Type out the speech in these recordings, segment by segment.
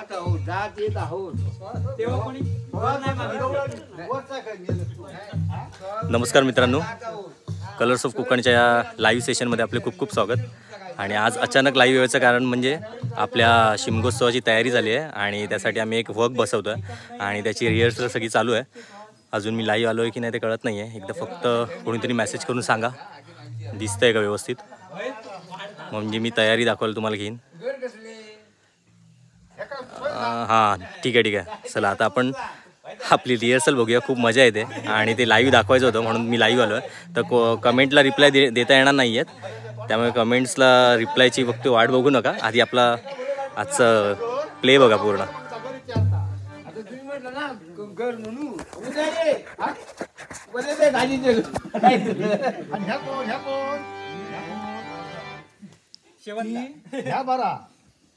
जात आहोत, जात येत आहोत. तेव्हा कोणी नमस्कार मित्रांनो, कलर्स ऑफ कोकणच्या या लाईव्ह सेशनमध्ये आपले खूप खूप स्वागत. आणि आज अचानक लाईव्ह यायचं कारण म्हणजे आपल्या शिमगोत्सवाची तयारी झाली आहे आणि त्यासाठी आम्ही एक वर्क बसवतो आहे आणि त्याची रिहर्सल सगळी चालू आहे. अजून मी लाईव्ह आलो आहे की नाही ते कळत नाही आहे. एकदा फक्त कोणीतरी मेसेज करून सांगा दिसतंय का व्यवस्थित, म्हणजे मी तयारी दाखवायला तुम्हाला घेईन. हां ठीक आहे ठीक आहे, चला आता आपण आपली रिहर्सल बघूया. खूप मजा येते आणि ते लाईव्ह दाखवायचं होतं म्हणून मी लाईव्ह आलो आहे. तर कमेंटला रिप्लाय देता येणार नाही आहेत, त्यामुळे कमेंट्सला रिप्लायची फक्त वाट बघू नका. आधी आपला आजचं प्ले बघा पूर्ण.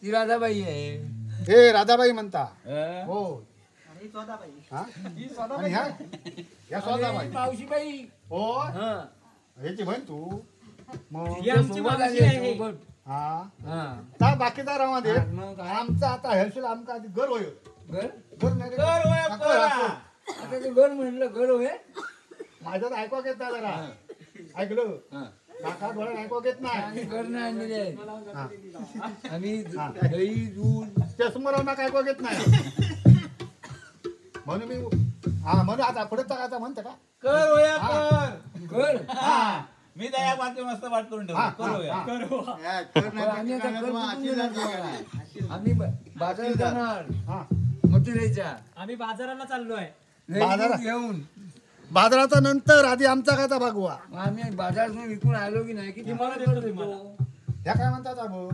ती राधाबाई आहे. हे राधाबाई म्हणता हो, मावशीबाई हो, ह्याची बहीण तू. हा बाकीचा रामा दे आमचा आता हेरशील आमका आधी घर होय घर घर नाही आता ते घर म्हणलं घर होय. माझ्यात ऐकवा घेत नाही जरा, ऐकलं काका डोळ्यात ऐकवा घेत नाही. घर नाही आणलेले आम्ही, दही दूध चष्मा काय ऐकवा घेत नाही म्हणून मी हा म्हणून आता पुढे आता म्हणते का कर होया कर कर. हा मी दया वाक्य मस्त वाट करून ठेवतो. कर होया आम्ही बाजारात जाणार मथुरेच्या, आम्ही बाजाराला चाललोय बाजारात घेऊन. बाजाराचा नंतर आधी आमचा काय भागवा. आम्ही बाजारातून विकून आलो की नाही की तुम्हाला देतो तुम्हाला. ह्या काय म्हणतात अबो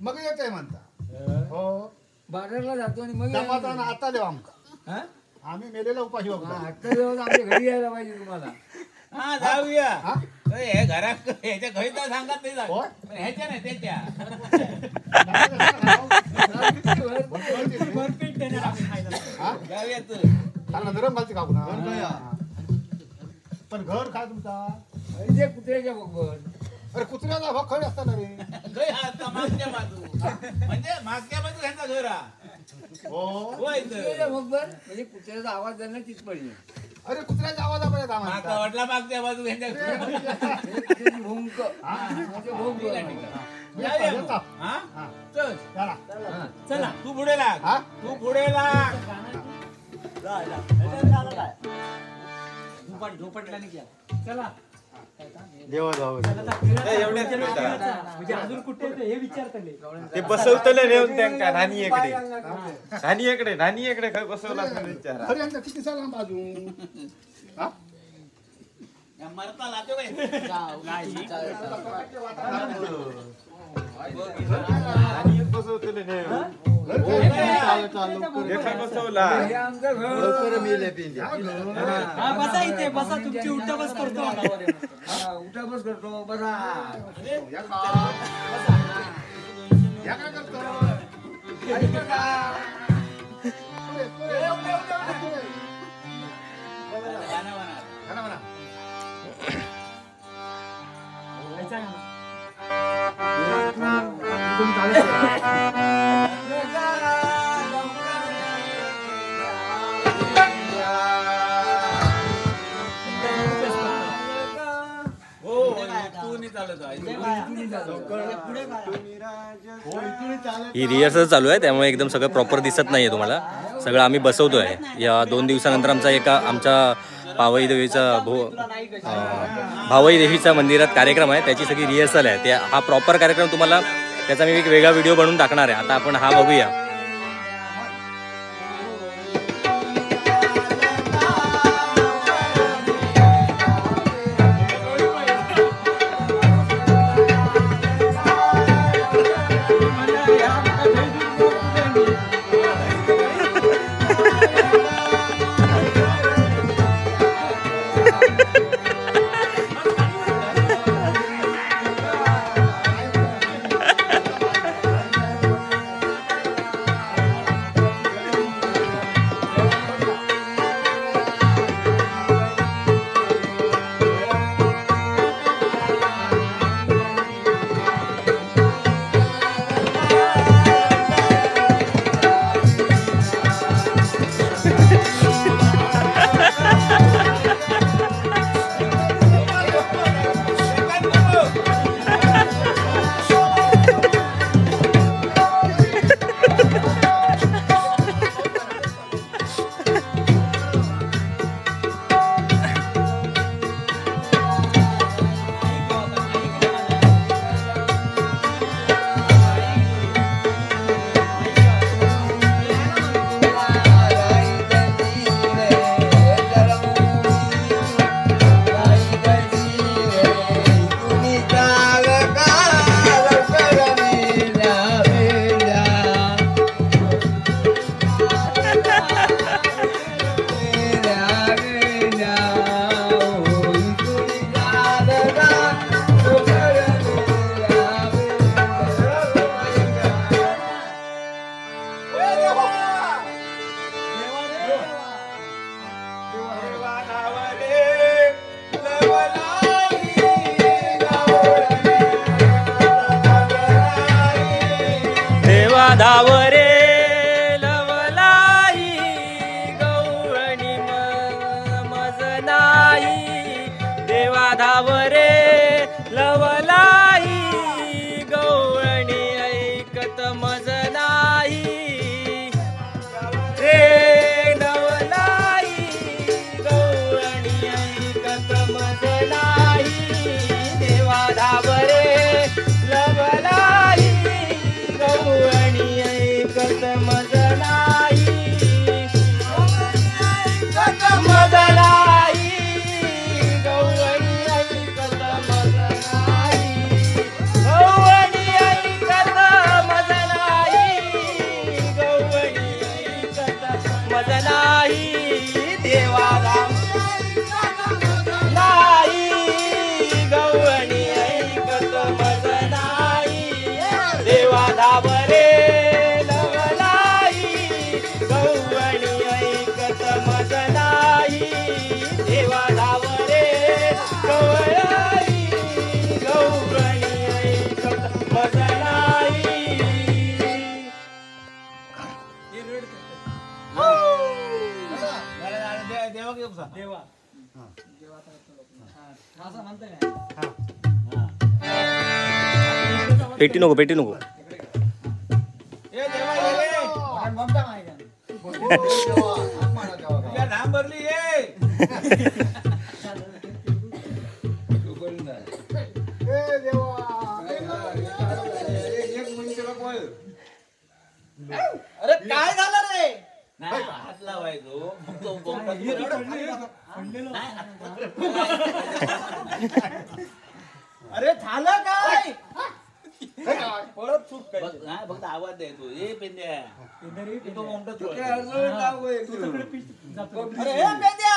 मग येतंय म्हणता हो बाजारला जातो आणि मग आता देऊ आमका. आम्ही मेलेला उपाशी आता देऊ, आमच्या घरी यायला पाहिजे तुम्हाला. हा जाऊया हे घरात ह्याच्या घरी तर सांगत नाही, ह्याच्या नाही त्याच्या. जाऊया तू नरम घालते का पण घर काय तुमचा ते कुत्र्याच्या बरोबर. अरे कुत्र्याचा भाग खरी असताना रे मागच्या बाजू म्हणजे मागच्या बाजू ह्यांचा घर हा कुत्र्याच्या बरोबर म्हणजे कुत्र्याचा आवाज झाला तिथपर्यंत. अरे कुत्र्याचा आवाज आपण वाटला मागच्या बाजू ह्यांच्या भोंक चला तू पुढे लाग, तू पुढे लाग. चला देवा जाऊ ते बसवतले नेऊन त्यांका नानी इकडे नानी इकडे नानी इकडे काय बसवला विचारा. किती साल बाजू मरता लातो काय बसवतले नेऊन बसवला. बसा इथे बसा, तुमची उठा बस करतो, उठा बस करतो बसा. ही रिहर्सल चालू आहे त्यामुळे एकदम सगळं प्रॉपर दिसत नाही आहे तुम्हाला. सगळं आम्ही बसवतो आहे. या 2 दिवसानंतर आमचा एका आमच्या पावई देवीचा भावई देवीचा मंदिरात कार्यक्रम आहे, त्याची सगळी रिहर्सल आहे. त्या हा प्रॉपर कार्यक्रम तुम्हाला त्याचा मी एक वेगळा व्हिडिओ बनवून टाकणार आहे. आता आपण हा बघूया. देवा धावरे लवलाई गौळणी मज नाही देवा धावरे लवलाई गौळणी ऐकत मज नाही रे लवलाई गौळणी ऐकत मज नाही देवा धावरे लवलाई गौळणी ऐकत मज नाही ऐकत मज नाही गौळणी ऐकत मज नाही गौळणी ऐकत मज नाही गौळणी ऐकत मज नाही देवा नाही गौळणी ऐकत मज नाही देवा धावरे लवलाई गौळणी ऐकत मज नाही देवा धावरे गवळाई गौळणी ऐकत मज नाही. देवा असं म्हणतोय ना. पेटी नको पेटी नको. ए देवा ये रे. ममता माहिती आहे. तुझ्या धाम भरली ये. ए देवा. अरे काय झालं रे? नाही हात लावायचो मग तो बोंबला. अरे झालं काय? परत चूक काय? नाही फक्त आवाज द्यायचो ए पेंद्या तो बोंबटा. अरे हे पेंद्या,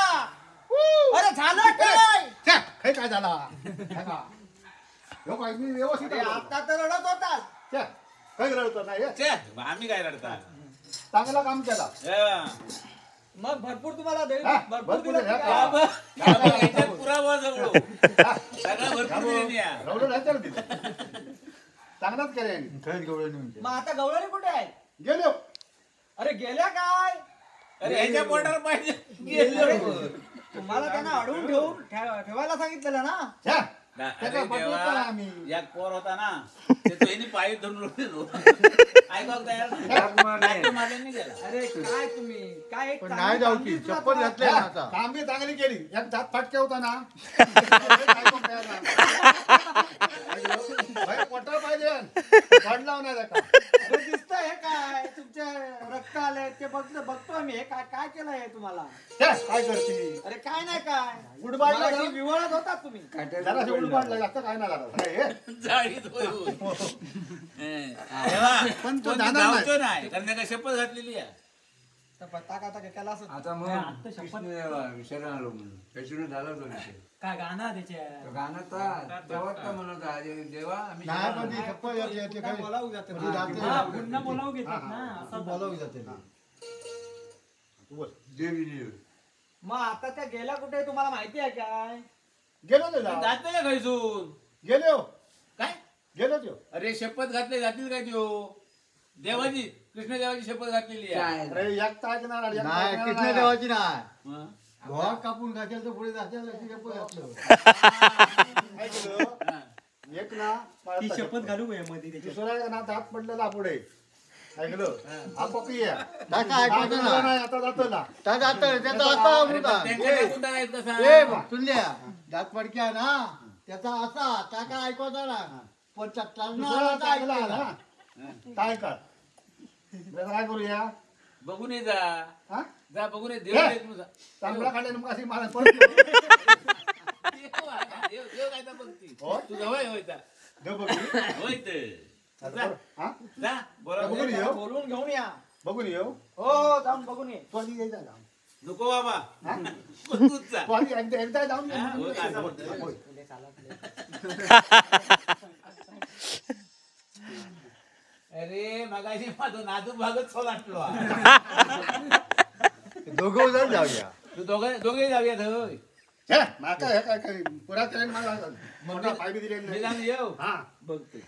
अरे झालं काय? छे, हे काय झाला? ह्यो काय मी व्यवस्थित अरे आलो. आता तर रडत होतास. छे, काय रडतो नाही हे? आम्ही काय रडता? चांगला काम केला. मग भरपूर तुम्हाला देईल, हा, भरपूर भरपूर दिलं दिलं, की हा. काय? ह्याच्यात पुरावा सगळं सगळं भरपूर दिलं या. रवलं ह्याच्यावर दिलं. चांगलाच केलं यांनी. खरंच गवळणी म्हणजे. मग आता गवळणी कुठे आहे? गेलो. अरे गेल्या काय? अरे ह्याच्या पोटावर पाहिजे गेलो. तुम्हाला त्यांना अडवून ठेवून ठेवायला सांगितलेलं ना. छे, अरे त्याचा बदलत देवा, नाही आम्ही. एक पोर होता ना ते तो ह्यानी पायी धरून रोडलो. ऐकावं तयार नाही. नाटकं मारल्याने गेला. अरे काय तुम्ही काय एक पण चांगली नाही जाऊची चांगली तुला चप्पल तुम्हाला- घातले ना आता. काम बी चांगली केली. एक दात फाटक्या होता ना पोटा पाहिजे पडला नाही त्याका. अरे दिसतंय हे काय तुमचे रक्त आले ते बघतो बघतो मी. हे काय काय केलं हे तुम्हाला? छे, काय करते? अरे काय नाही काय उडबाडला मगाशी विवळत होता तुम्ही. जराशी उडबाडला, जास्त काय नाही झालं. अरे, हे. जाळीत होय होय. देवा, पण तो कोणी जाणार नाही. धावतो नाही कारण त्याला शपथ घातलेली आहे. तर पत्ता का केला असं आता मग कृष्ण शरण आलो म्हणून त्याच्यावर झाला तो विषय. काय गाणं त्याच्या तो गाणं तर तेव्हाच तर म्हणत आहे, देवा आम्ही नाही शरण पण ती आलो. चप्पल घातली ते काय काय बोलावू जाते. म्हणजे जाते. हा पुन्हा बोलावू घेतात ना असं बोलावू जाते. तू बोल. देवी देवी. मग आता त्या गेल्या कुठे तुम्हाला माहिती आहे काय? गेलो ते जा. जाते का घैसून? गेलो. काय गेलो त्यो. अरे शपथ घातले जातील काय त्यो? देवाची कृष्ण देवाची शपथ घातलेली आहे. अरे एक तर ऐकणार आणि एक तर नाही ऐकणार कृष्ण नाही. देवाची नाही. हं? घोवा कापून घातलं तर पुढे जातील अशी चप्पल घातलं. ऐकलं? एक ना ती शपथ घालू का मध्ये त्याच्यात? दुसरा एक ना दात पडलेला पुढे. ऐकलं? हा पकी आहे. ताका ऐकवतो ना. नाही आता जातो ना. त्या जातं, त्याचा असा अरे पण होता. त्यांच्या टाकून टाकायचं कसा? ए तुल्या दात पडक्या ना त्याचा असा ताका ऐकवता ना पण त्या दुसरा चालणारा चांगला ऐकला. आला. काय कर काय करूया? बघून ये जा. हा? जा बघून ये देव हे. देत तुझा. चांगला काढले मग अशी मला परत देव आहे, देव देव काय तर बघती. हो? तुझं होय होय जा. देव बघू. होय ते. आता बरं. हा? जा बोला. बघून येऊ. बोलवून घेऊन या. बघून येऊ. हो हो जाऊन बघून ये. तू आधी यायचा जाऊन. नको बाबा. हा? तूच जा. तू आधी एकदा एकदा जाऊन ये. हा, हो, असं म्हणतो. होय. अरे मगाशी माझो नाजूक भागच सोलाटलो. दोघं जण जाऊया. तू दोघे दोघे जाऊया थंय. माका हे काय काय पुरा केलं मला मोठा पाय बी दिले नाही. येऊ हा बघते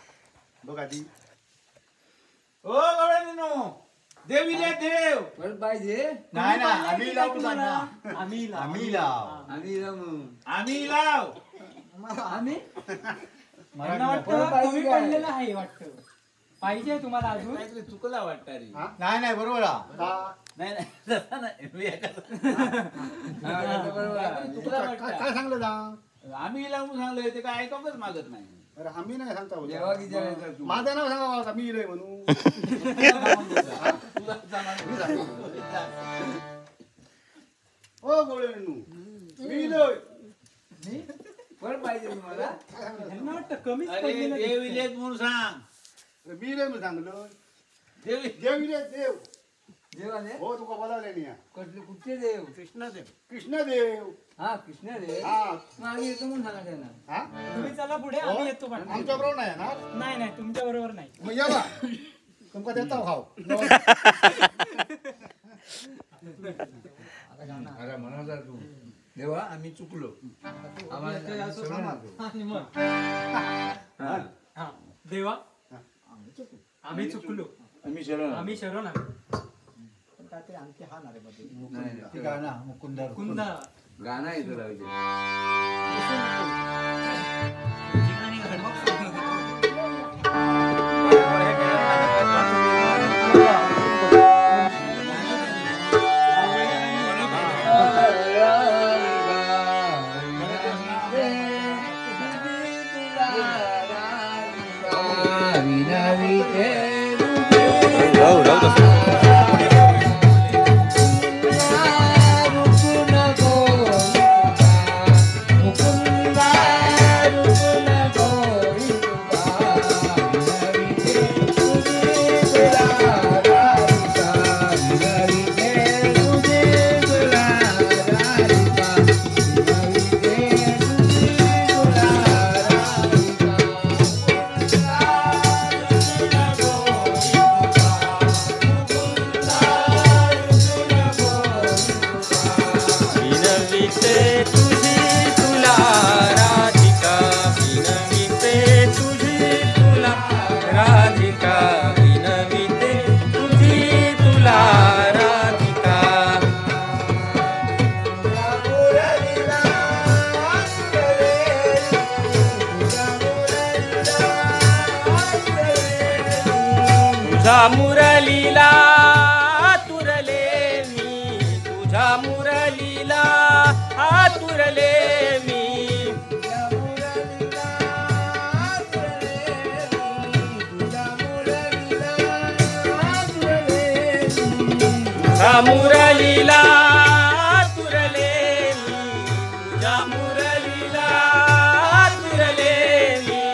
बघ आधी. ओ गवळणीनो देवीला देव परत पाहिजे नाही ना आम्ही लावू ना. आम्ही लाव आम्ही लाव आम्ही लाव आम्ही लाव आम्ही मला वाटतं कमी पडलेलं आहे वाटतं. पाहिजे तुम्हाला अजून काहीतरी चुकला वाटतं रे. नाही नाही बरोबर आहे. नाही नाही तसं नाही चुकला वाटतं. काय सांगलं जा आम्ही लावून सांगलं ते काय ऐकवच मागत नाही. अरे आम्ही नाही सांगता माझं नाव सांगा मी इलय म्हणून. ओ गोळे मी इलय परत पाहिजे तुम्हाला. त्यांना वाटतं कमीच पडलेलं. देव इलेत म्हणून सांग. मी इलय म्हणून सांगलं. देव देव इले देव देवाने हो तुका बोलावले नाही. कसले कुठचे देव? कृष्णदेव. कृष्णदेव. हा कृष्णदेव. हा मग आम्ही येतो म्हणून सांगा त्यांना. हा तुम्ही चला पुढे आम्ही येतो. आमच्या बरोबर नाही येणार. नाही नाही तुमच्या बरोबर नाही. मग या बा तुमका देता खाऊ. अरे म्हणाला तू देवा आम्ही चुकलो. देवा आम्ही चुकलो. आम्ही शरण आम्ही शरण आलो. आणखी हा ना रे मध्ये गाणं मुकुंदा मुकुंदा गाणं येतं लावायचे. राहू राहू तसं. तुझा मुरलीला तुरले मी, तुझा मुरलीला आतुरले मी, तुझा मुरलीला तुरले मी, तुझा मुरलीला तुरले मी.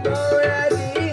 गवळ्याची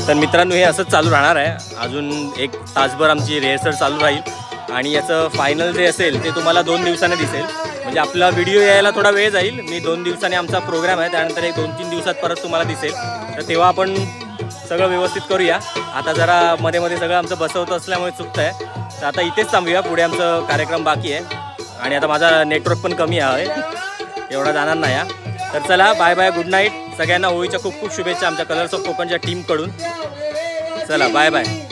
तर मित्रांनो हे असंच चालू राहणार आहे अजून एक तासभर आमची रिहर्सल चालू राहील आणि याचं फायनल जे असेल ते तुम्हाला 2 दिवसांनी दिसेल. म्हणजे आपला व्हिडिओ यायला थोडा वेळ जाईल. मी 2 दिवसांनी आमचा प्रोग्राम आहे, त्यानंतर एक 2-3 दिवसात परत तुम्हाला दिसेल. तर तेव्हा आपण सगळं व्यवस्थित करूया. आता जरा मध्ये मध्ये सगळं आमचं बसवत असल्यामुळे चुकतं आहे, तर आता इथेच थांबूया. पुढे आमचं कार्यक्रम बाकी आहे आणि आता माझा नेटवर्क पण कमी आहे, एवढा जाणार नाही. तर चला बाय बाय, गुड नाईट सगळ्यांना. होळीच्या खूप खूप शुभेच्छा आमच्या कलर्स ऑफ कोकणच्या टीमकडून. चला बाय बाय.